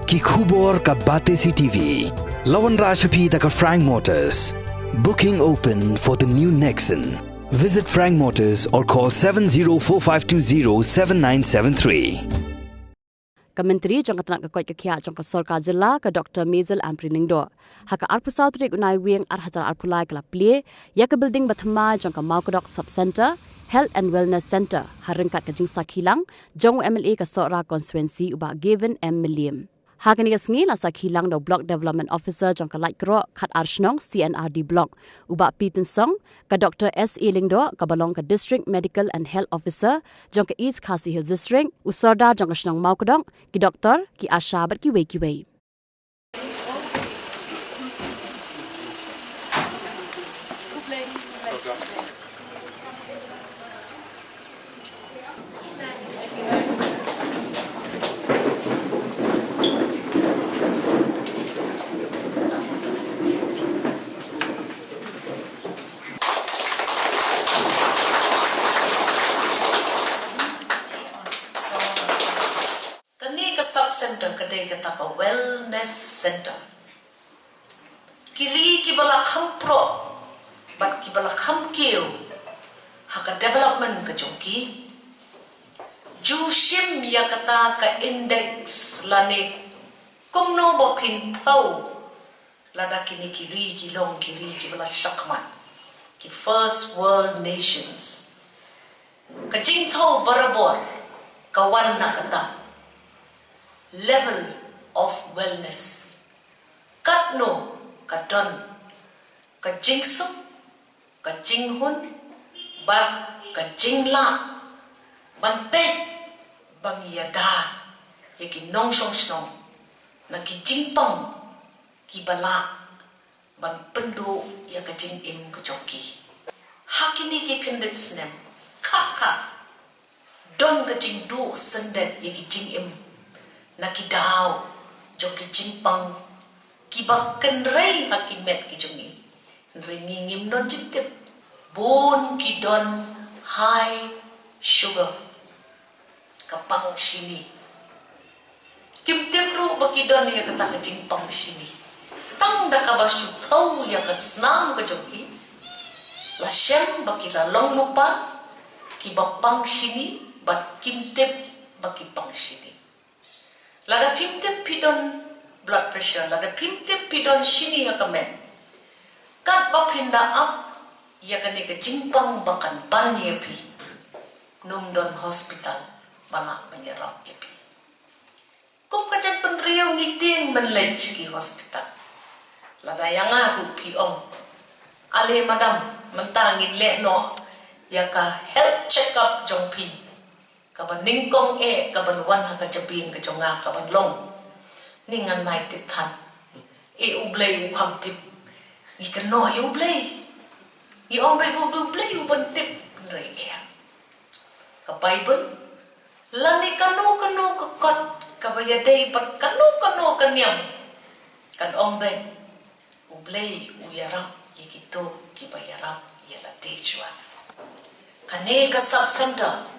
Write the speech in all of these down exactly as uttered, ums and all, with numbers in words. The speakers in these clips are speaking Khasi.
Ki khubor ka Batesi T V. La wanrah sha phi da ka Frank Motors. Booking open for the new Nexon. Visit Frank Motors or call seven zero four five two zero seven nine seven three. Ka Myntri jong ka tnat ka koit ka khiah jong ka Sorkar Jylla, ka Doctor Mazel Ampareen Lyngdoh, ha ka arphew saw tarik u Naiwieng ar hajar arphew lai ka la plie ïa ka building ba thymmai jong ka Mawkdok Sub Centre Health and Wellness Centre, ha ryngkat ka jingsakhi lang jong u M L A ka Sohra Constituency u Bah Gavin M Mylliem. Ha kane ka sngi la sakhi lang da u Block Development Officer jong ka Laitkroh Khatar Shnong C and R D Block, u Bah P Tynsong, ka Doctor S A Lyngdoh, kaba long ka District Medical and Health Officer jong ka East Khasi Hills District, u Sordar jong ka shnong Mawkdok, ki doktor, ki ASHA bad kiwei kiwei. Kane ka sub center ka dei kata ka wellness center. Ki ri kiba la kham proh bad kiba la kham kiew ha ka development ka jong ki, ju shim ïa kata ka index lane kumno ba phin thew lada kine ki ri ki long ki ri kiba la shakmat, ki first world nations. Ka jingthew barabor ka wan na kata level of wellness. Katno ka don ka jingsuk, ka jinghun bad ka jinglah ban peit ban ïada ïa ki nongshong shnong na ki jingpang kiba lah ban pynduh ïa ka jingim ka jong ki. Ha kine ki khyndiat snem, kha kha don ka jingduh syndet ïa ki jingim na ki daw jong ki jingpang kiba kynrei ha ki met ki jong ngi. Hynrei ngi ngim don jingtip. Bun ki don high sugar, ka pang shini. Kim tip ruh ba ki don ïa kata ka jingpang shini. Tang da kaba shu thew ïa ka snam ka jong ki, la shem ba ki la long lypa kiba pang shini bad kim tip ba ki pang shini. Lada phim tip phi don blood pressure, lada phim tip phi don shini ha ka met, katba phin da ap ïa kane ka jingpang ba kan ban ïa phi, nym don hospital ba lah ban ïarap ïa phi. Kum ka jaitbynriew ngi tieng ban leit sha ki hospital. Lada ïa nga ruh phi ong, "Ale madam, mynta ngin leh noh ïa ka health check-up jong phi." Kaba nyngkong eh kaban wan ha ka jabieng ka jong nga kaban long, "Ni ngan nai tip than, eh, U Blei u kham tip." Ngi kynnoh ïa U Blei, ngi ong, "Bad U Blei u ban tip." Hynrei eh, ka Baibl lane kano kano ka kot kaba ïadei bad kano kano ka niam kan ong bad, "U Blei u ïarap ïa kito kiba ïarap ïa lade shuwa." Kane ka sub center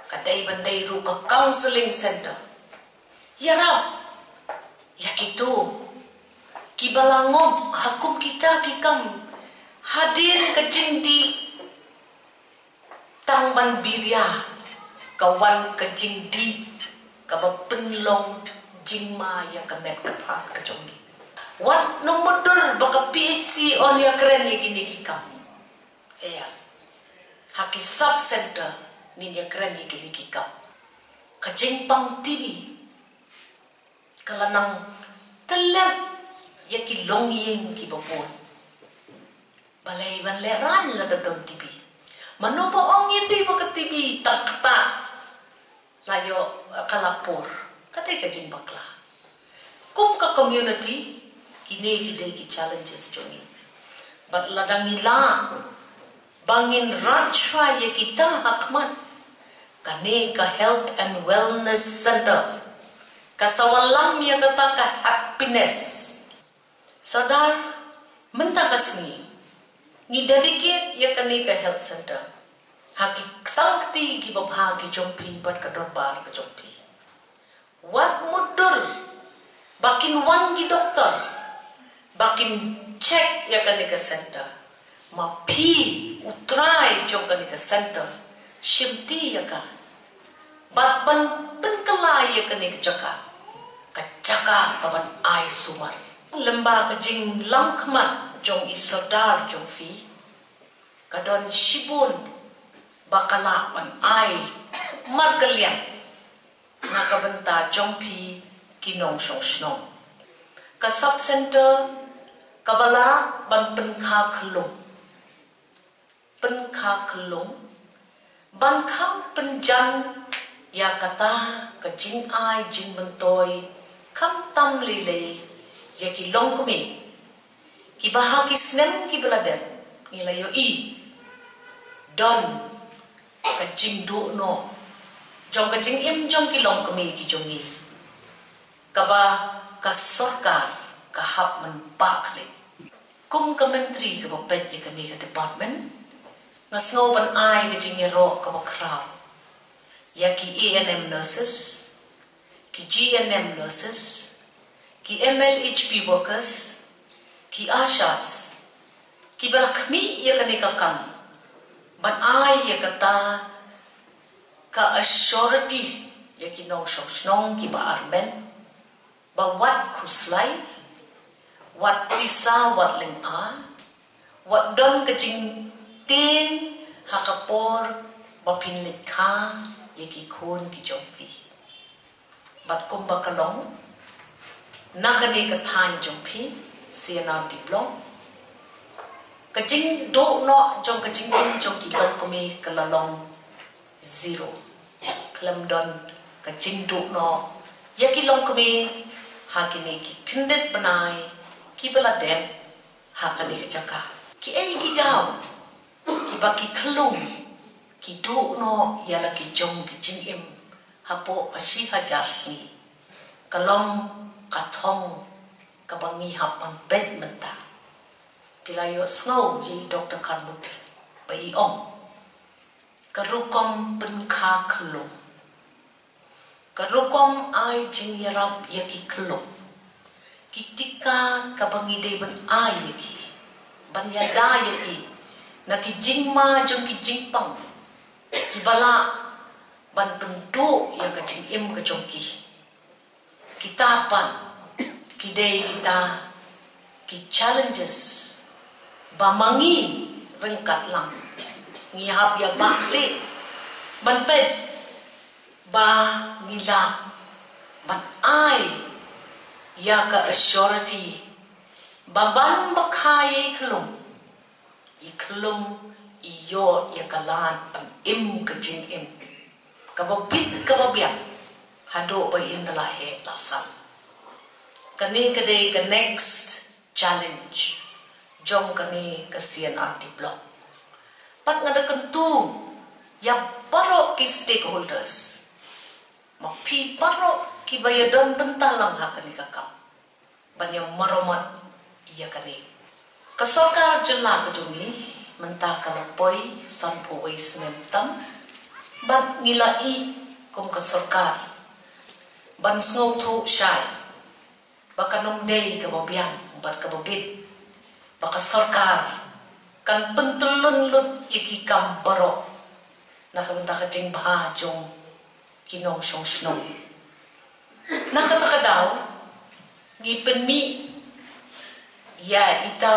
ka dei ban dei ruh ka counseling center. Ïarap ïa kito kiba la ngop ha kum kita ki kam hadien ka jingdih. Tang ban biria ka wan ka jingdih kaba pynlong jingma ïa ka met ka phad ka jong ngi. Wat nym mutdur ba ka P H C yn ïakren ïa kine ki kam. Ïa, ha ki sub center ngin ïakren ïa kine ki kam. Ka jingpang T B ka la nang tyllep ïa ki longïing kiba bun. Balei ban lehraiñ lada don T B? Mano ba ong ïa phi ba ka T B tang kata la ïoh ka la pur? Ka dei ka jingbakla. Kum ka community, kine ki dei ki challenges jong ngi. Bad lada ngi lah ba ngin rat shuwa ïa kita ha khmat, kane ka health and wellness center ka sa wallam ïa kata ka happiness. Sordar, mynta ka sngi ngi dedicate ïa kane ka health center ha ki sangkti kiba bha ki jong phi bad ka dorbar ka jong phi. Wat mutdur Ba kin wan ki doktor ba kin check ïa kane ka center. Ma phi u trai jong kane ka center, shim ti ïa ka. Bad ban pynkylla ïa kane ka jaka, ka jaka kaban ai sumar. Lem bad ka jinglam khmat jong i sordar jong phi, ka don shibun ba ka lah ban ai markylliang na ka bynta jong phi ki nongshong shnong. Ka sub center kaba lah ban pynkha khyllung, pynkha khyllung ban kham pynjan ïa kata ka jingai jingmyntoi, khamtam lei lei ïa ki longkmie kiba ha ki snem kiba la dep ngi la ïohi don ka jingduh noh jong ka jingim jong ki longkmie ki jong ngi, kaba ka sorkar ka hap mynba khlieh. Kum ka myntri kaba peit ïa kane ka department, nga sngew ban ai ka jingïaroh kaba khraw ïa ki A N M nurses, ki G N M nurses, ki M L H P workers, ki ASHAs, kiba la khmih ïa kane ka kam ban ai ïa kata ka assurity ïa ki nongshong shnong kiba armet ba wat khuslai, wat pisa, wat lynga, wat don ka jingtieng ha ka por ba phin leit kha ïa ki khun ki jong phi. Bad kumba ka long na kane ka thaiñ jong phi, C N R D block, ka jingduh noh jong ka jingim jong ki longkmie ka la long zero. Khlem don ka jingduh noh ïa ki longkmie ha kine ki khyndiat bnai kiba la dep ha kane ka jaka. Kiei ki daw kiba ki khyllung ki duh noh ïa la ki jong ki jingim hapoh ka shi hajar sngi? Ka long ka thong kaba ngi hap ban peit mynta. Phi la ïohsngew ïa i Doktor Kharmuti ba i ong, ka rukom pynkha khyllung, ka rukom ai jingïarap ïa ki khyllung, ki tika kaba ngi dei ban ai ïa ki, ban ïada ïa ki na ki jingma jong ki jingpang kiba lah ban pynduh ïa ka jingim ka jong ki. Kita pat ki dei kita ki challenges ba ma ngi ryngkat lang ngi hap ïa ba khlieh ban peit ba ngi lah ban ai ïa ka assurity ba ban ba kha ïa i khyllung, i khyllung i ïoh ïa ka lad ban im ka jingim kaba bit kaba biang haduh ba in da la heh la san. Kane ka dei ka next challenge jong kane ka C N R D block. Pat nga da kyntu ïa baroh ki stakeholders, ma phi baroh kiba ïadon bynta lang ha kane ka kam ban ïa maramot ïa kane. Ka sorkar jylla ka jong ngi mynta ka la poi sanphew wei snem tam, bad ngi la ïeh kum ka sorkar ban sngewthuh shai ba kan ym dei kaba biang bad kaba bit ba ka sorkar kan pyntyllun lut ïa ki kam baroh na ka bynta ka jingbha jong ki nongshong shnong. Na kata ka daw ngi pynmih ïa ita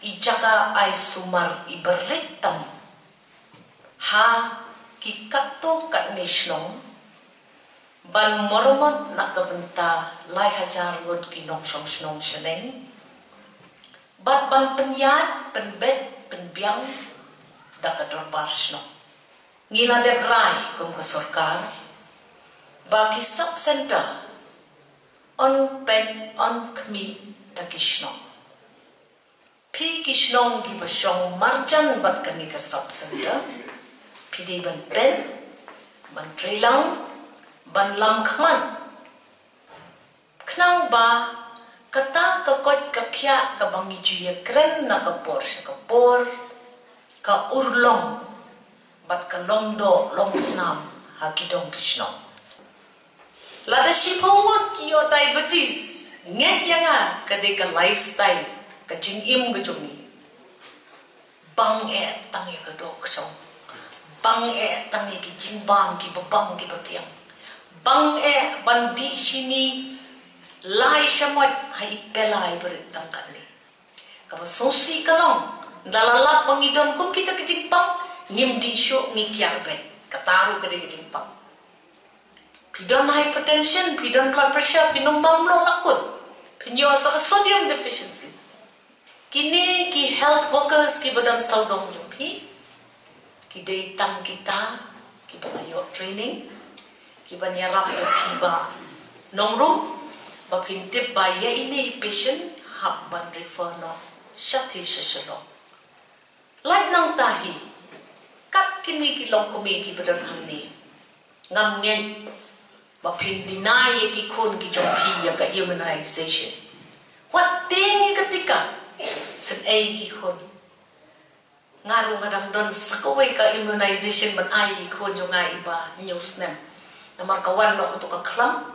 i jaka ai sumar i ba rit tam ha ki katto katne shnong ban maramot na ka bynta lai hajar ngut ki nongshong shnong shaneng, bad ban pynïaid pynbet pynbiang da ka dorbar shnong. Ngi la dep rai kum ka sorkar ba ki sub center yn peit yn khmih da ki shnong. Phi ki shnong kiba shong marjan bad kane ka sub center, phi dei ban peit, ban trei lang, ban lam khmat, khnang ba kata ka koit ka khiah kaba ngi ju ïakren na ka por sha ka por ka urlong bad ka long doh long snam ha ki dong ki shnong. Lada shiphew ngut ki ïoh diabetes, ngeit ïa nga ka dei ka lifestyle, ka jingim ka jong ngi. Bang eh tang ïa ka doh ka shong. Bang eh tang ïa ki jingbam kiba bang kiba tiang. Bang eh ban dih shini lai shamoit ha i pela i barit tang katne. Kaba sngewsih ka long, lada la lap ba ngi don kum kita ka jingpang, ngim dih shuh, ngi kiar beit. Kata ruh ka dei ka jingpang. Phi don hypertension, phi don blood pressure, phi num bam lo la kut. Phin ïoh sa ka sodium deficiency. Kine ki health workers kiba don sawdong jong phi, ki dei tang kita kiba la ïoh training, kiban ïarap ïa phi ba nongrum, ba phin tip ba ïa ine i patient hap ban refer noh shatei sha Shillong. Lait nangta hi, kat kine ki longkmie kiba don hangne, ngam ngeit ba phin deny ïa ki khun ki jong phi ïa ka immunization. Wat tieng ïa ka tika, sngewsih ki khun. Nga ruh nga dang don sa kawei ka immunization ban ai ïa ki khun jong nga iba hynñiew snem. Namar ka wan noh kato ka khlam,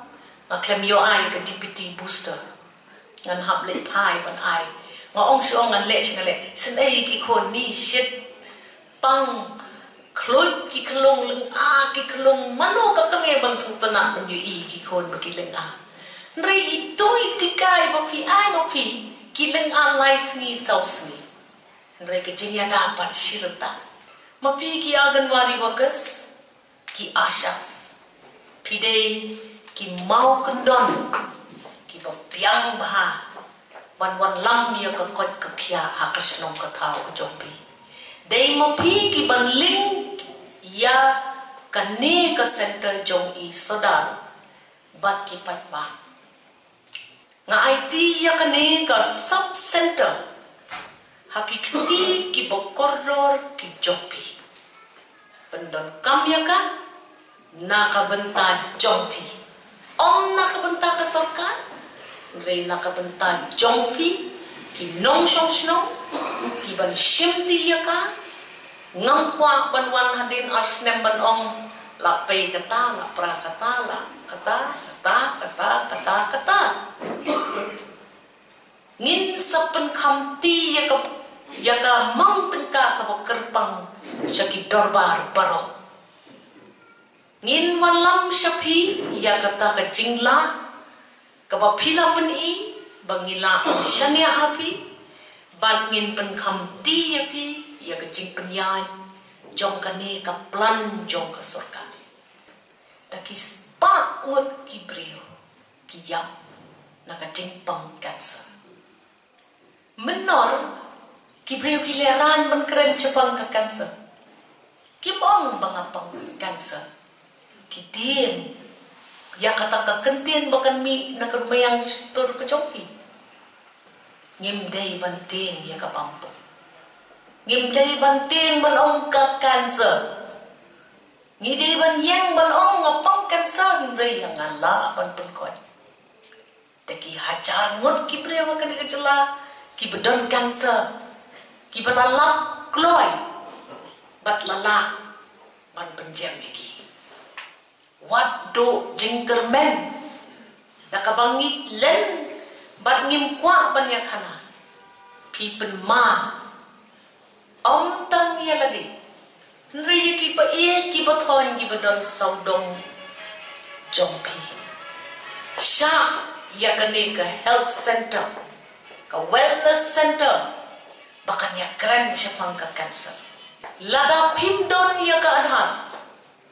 nga khlem ïoh ai ka D P T booster. Ngan hap leit phai ban ai. Nga ong shu ong ngan leit shu ngan leit. Sngewsih ki khun, ni shit pang, khluit ki khlung, lynga ki khlung, mano ka kmie ban sngewtynnat ban ïohi ki khun ba ki lynga. Hynrei ito i tika iba phi ai ma phi, ki lynga lai sngi saw sngi. Hynrei ka jingïada pat shi rta. Ma phi ki Anganwadi workers, ki ASHAs, phi dei ki maw kyndon kiba biang bha ban wanlam ïa ka koit ka khiah ha ka shnong ka thaw ka jong phi. Dei ma phi kiban link ïa kane ka center jong i Sodar bad ki paidbah. Nga aiti ïa kane ka sub center ha ki kti kiba kordor ki jong phi. Pyndonkam ïa ka na ka bynta jong phi. Ym na ka bynta ka sorkar, hynrei na ka bynta jong phi, ki nongshong shnong, kiban shimti ïa ka. Ngam kwah ban wan hadien ar snem ban ong, la pei kata, la pra kata, la kata, kata, kata, kata, kata. Ngin sa pynkhamti ïa ka, ïa ka mang tyngka kaba kyrpang sha ki dorbar baroh. Ngin wanlam sha phi ïa kata ka jinglah kaba phi la pyni ba ngi lah ban shaniah ha phi, bad ngin pynkhamti ïa phi ïa ka jingpynïaid jong kane ka plan jong ka sorkar. Da ki spah ngut ki briew ki ïap na ka jingpang cancer. Mynno ki briew ki lehrain ban kren shaphang ka cancer, kim ong ba nga pang cancer. Ki tieng ïa kata ka kyntien ba kan mih na ka rmiang shyntur ka jong ki. Ngim dei ban tieng ïa ka bampu. Ngim dei ban tieng ban ong ka cancer. Ngi dei ban ïeng ban ong nga pang cancer, hynrei ïa nga lah ban pynkoit. Da ki hajar ngut ki briew ha kane ka jylla kiba don cancer, kiba la lap kloi bad la lah ban pynjem ïa ki. Wat duh jingkyrmen da kaba ngi len bad ngim kwah ban ïakhana. Phi pynman ym tang ïa lade, hynrei ïa kiba ïeit kiba thoiñ kiba don sawdong jong phi. Shah ïa kane ka health center, ka wellness center, ba kan ïakren shaphang ka cancer. Lada phim don ïa ka Aadhaar,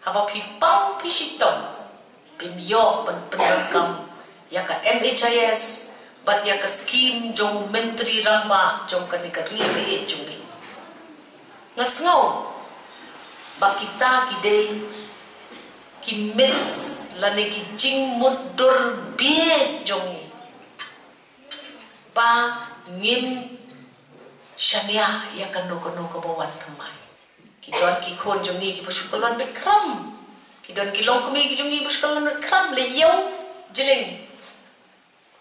haba phi pang phi shitom, phim ïoh ban pyndonkam ïa ka M H I S bad ïa ka skim jong u Myntri Rangbah jong kane ka ri ba ïeit jong ngi. Nga sngew ba kita ki dei ki myths lane ki jingmutdur bieit jong ngi ba ngim shaniah ïa kano kano kaba wan thymmai. Ki don ki khun jong ngi kiba shu kyllon beit khram. Ki don ki longkmie ki jong ngi ba shu kyllon beit khram, Laiew, Jling,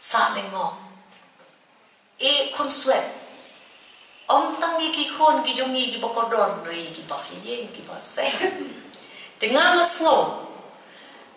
Sahnarphsh, eh, Khunswet. Ym tang ïa ki khun ki jong ngi kiba kordor, hynrei kiba ha ïing kiba seng. Te nga nga sngew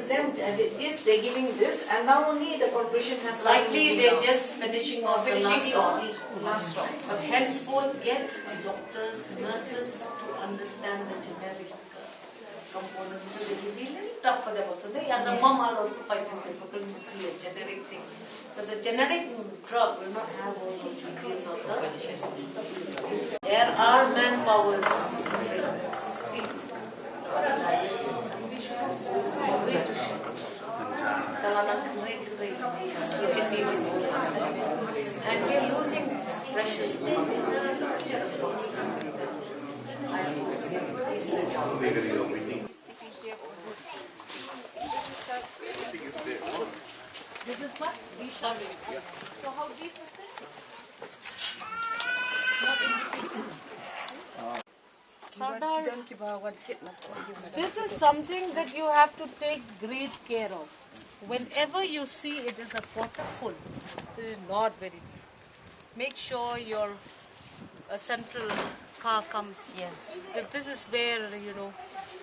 is them, uh, this, they're giving this, and now only the corporation has started Likely giving they're out. just finishing off the Finishing last off. round. Last round. But henceforth, get doctors, nurses to understand the generic, uh, components, because it will be a little tough for them also. They, as a mom, are also finding it difficult to see a generic thing. Because a generic drug will not have all those details of the. There are manpowers. See. Ka la nang kynrei kynrei. It can be disorganized. And we're losing precious things. This is what? Deep. So how deep is this? Sardar, this is something that you have to take great care of. Whenever you see it is a quarter full, this is not very deep. Make sure your, uh, central Car comes. Yeah. Because this is where, you know,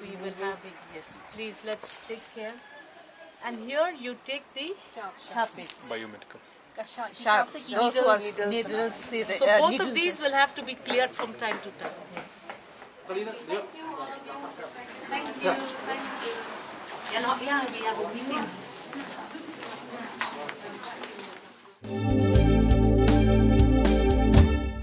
we will have. Yes. Please, let's take care. And here you take the sharp. Biomedical. Sharp. Those needles. Needles. So uh, both needles. Of these will have to be cleared from time to time. Thank you. Thank you. Thank you. Yeah, no, yeah, we have a meeting.